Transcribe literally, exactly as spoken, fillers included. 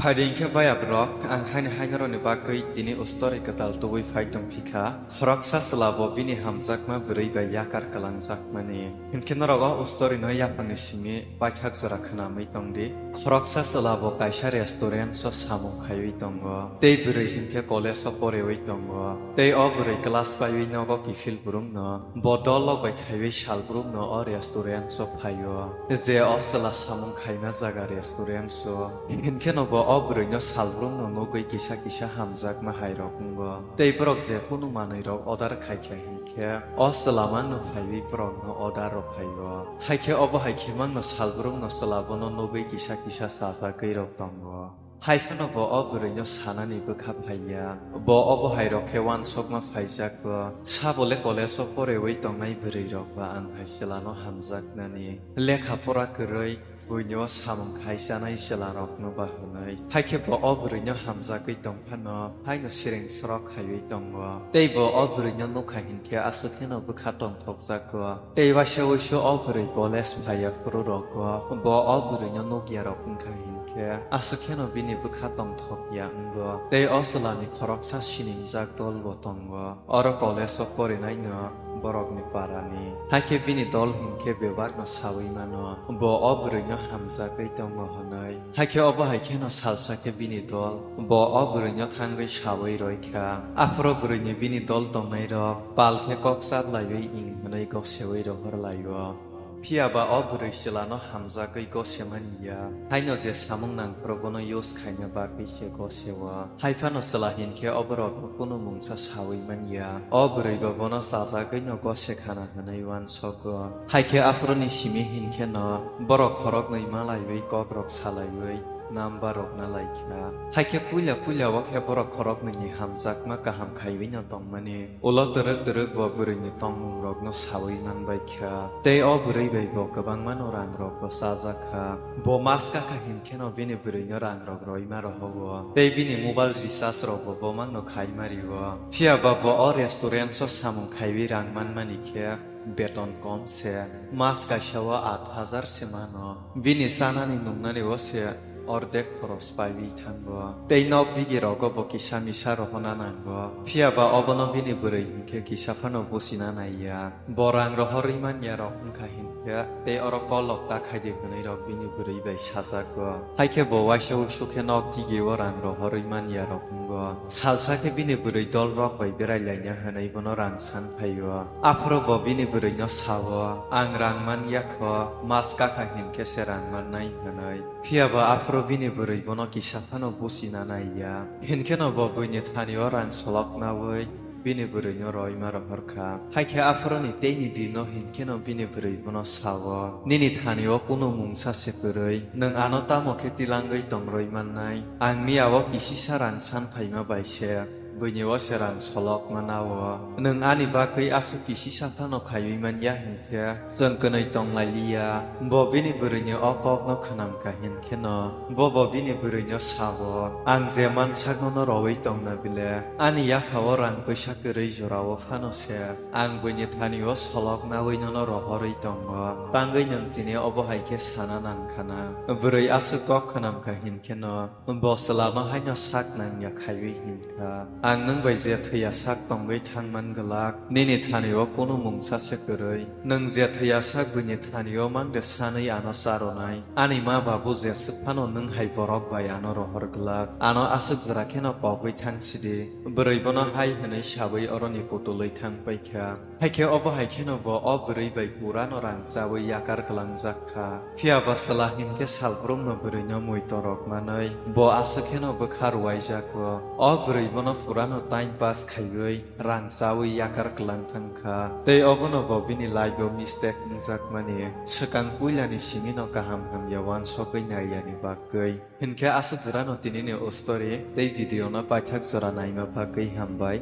Phaidi hinkhe baya borok, ang haini hai norokni bagwi tini ustori kwtal tubui phai tong phikha. Khoroksa chwla bo bini hamjakma bwrwi bai yakar kwlangjakmani. Hinkhe norok o ustori no yaphangni simi paithak jora khwnamwi tongdi. Khoroksa chwla bo kaisa restaurant o samung khaiwi tongo. Tei bwrwi hinkhe college o porewi tongo. Tei o bwrwi class paiwi nogo kiphil brumno, bo dol lok bai khaiwi sal brumno o restaurant o phaio. Je o chwla samung khaima jaga restaurant o. Hinkheno bo o bwrwino sal brumno nugwi kisa kisa hamjakma hai rok wngo. Tei borok je kunu manwi rok order khaikha hinkhe, o chwla mangno phaiwi borokno order rok phaio. Haikhe obo hai khe mangno sal brumno chwla bono nugwi kisa kisa chajagwi rok tongo. Haiphano bo o bwrwino sanani bwkha phaiya. Bo obo hai rok khe uansukma phaijakgo. Sabole college o porewi tongnai bwrwi rok ba ang hai chwlano hamjaknani. Lekha pora kwrwi, buini o samung khai chanai chwla rokno ba hwnwi. Haikhe bo o bwrwino hamjagwi tongphano, haino sireng srok khaiwi tongo. Tei bo o bwrwino nukha hinkhe aswk kheno bwkha tongthokjakgo. Tei waisa wuisu o bwrwi college phaiya phuru rogo, bo o bwrwino nukya rok wngkha hinkhe, aswk kheno bini bwkha tongthokya wngo. Tei o chwlani khoroksa sinimjak dol bo tongo. Oro college o porinaino borokni parani. Haikhe bini dol hinkhe bebakno sawi mano, bo o bwrwino hamjagwi tongo hwnwi. Haikhe obo hai kheno salsa khe bini dol bo o bwrwino thangwi sawi roikha. Aphuru bwrwini bini dol tongnairok pal khe kok chaplaiwi ing hwnwi gosewi rohorlaio. Phiya ba o bwrwi chwlano hamjagwi gosemani ya, haino je samung nangphuru bono use khaina bagwi se goseo. Haiphano chwla hinkhe oborokno kunu mungsa sawi man ya. O bwrwi bo bono chajagwino gose khana hwnwi uansogo. Haikhe aphuruni simi hinkheno borok khoroknwi malaiwi kokrok salaiwi number rokna laikha. Haikhe puila puila o khe borok khoroknwini hamjakma kaham khaiwino tongmani ulo twrwk twrwk bo bwrwini tongmungrokno sawi manbaikha. Tei o bwrwi bai bo kwbangmano rangrokbo chajakha. Bo mas kakha hinkheno bini bwrwino rangrok roima rohogo. Tei bini mobile recharge rokbo bo mangno khaima rio. Phiya ba bo o restaurant o samung khaiwi rang manmani khe beton kom se. Mas kaisa o aat hajar se mano. Bini chanani nungnani o se ordek khoros paiwi thango. Tei nok digi rogo bo kisa misa rohorna nango. Phiya ba obono bini bwrwi hinkhe kisa phano buchina naiya. Bo rang rohorwi manya rok wngkha hinkhe tei oro kolok ta khaidi hwnwi rok bini bwrwi bai sajago. Haikhe bo waisa uisu khe nok digi o rang rohorwi manya rok wngo. Salsa khe bini bwrwi dol rok bai berai laina hwnwi bono rang san phaio. Aphuru bo bini bwrwino sao, "Ang rang man ya kho, mas kakha hinkhe se rang mannai," hwnwi. Phiya ba aphuru bini bwrwi bono kisa phano buchina naiya. Hinkheno bo buini thani o rang solok naui bini bwrwino roima rohor kha. Haikhe aphuruni teini dino hinkheno bini bwrwi bono sao, "Nini thani o kunu mungsa se kwrwi, nwng ano tamo khe tilangwi tong rwi mannai? Ang miya o kisisa rang san phaima bai se buini o se rang solok mana o. Nwng ani bagwi aswk kisisa phano khaiwi man ya hinkhe chwng kwnwi tong lai liya." Bo bini bwrwini o kokno khwnam kha hinkheno bo bo bini bwrwino sao, "Ang je man sakno no rowi tongna bile ani yapha o rang pwisa kwrwi jora o phano se ang buini thani o solok naui nono rohorwi tongo. Tangwi nwng tini obo hai khe sana nang khana." Bwrwi aswk kok khwnam kha hinkheno bo chwlano haino sak nangya khaiwi hinkha, "Ang nwng bai je thwiya sak tongwi thang man glak, nini thani o kunu mungsa se kwrwi. Nwng je thwiya sak buini thani o mang de sanwi ano charonai. Ani ma babu je swk phano nwng hai borok bai ano rohor glak. Ano aswk jora kheno pogwi thang sidi." Bwrwi bono hai hwnwi saui oroni kutulwi thang paikha. Haikhe obo hai kheno bo o bwrwi bai purano rang chaui yakar kwlangjak kha. Phiya ba chwla hinkhe salbrumno bwrwino mui torok manwi bo aswk kheno bwkha ruwaijago. O bwrwi bono purano time pass khaiwi rang chaui yakar kwlang thang kha. Tei obono bo bini life o mistake wngjakmani swkang puilani simino kaham hamya uansogwi naiyani bagwi. Hinkhe aswk jorano tinini o story tei video no paithak jora naima bagwi hambai.